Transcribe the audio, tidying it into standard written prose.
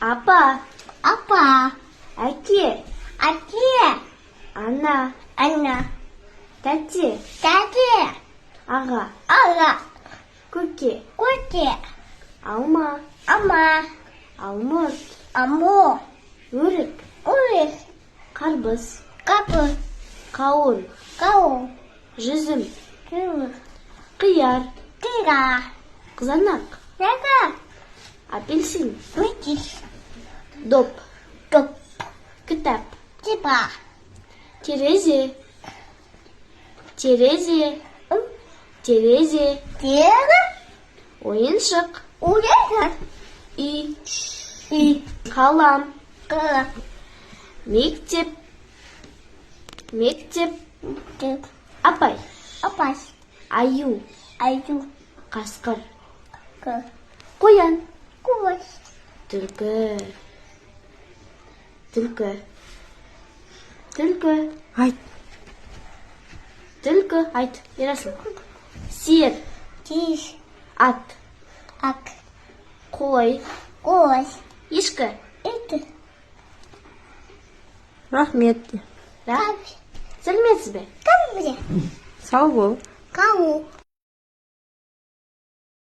Апа. Апа. Әке. Әке. Ана. Ана. Тәте. Тәте. Аға. Аға. Көке. Көке. Алма. Ама. Алмұрт. Аму. Өрік. Өрік. Қарбыз. Қапы. Қауын. Қауын. Жүзім. Жүзім. Қияр. Қиға. Қызанақ. Жаңа. Апельсин. Өтіш. Доп. Доп. Кітап. Типа. Терезе. Терезе. Терезе. Тері. Ойыншық. Ойыншық. Үй. Үй. Қалам. Қала. Мектеп. Мектеп. Мектеп. Апай. Апай. Аю. Аю. Қасқыр. Қы. Қоян. Қой. Түлкі. Түлкі. Түлкі. Айт. Түлкі. Айт, Ерасыл. Сиыр. Тиіс. Ат. Ак. Қой. Қой. Ешкі. Ит. Рахмет. Сәлеметсіз бе? Кім? Сау бол. Қау.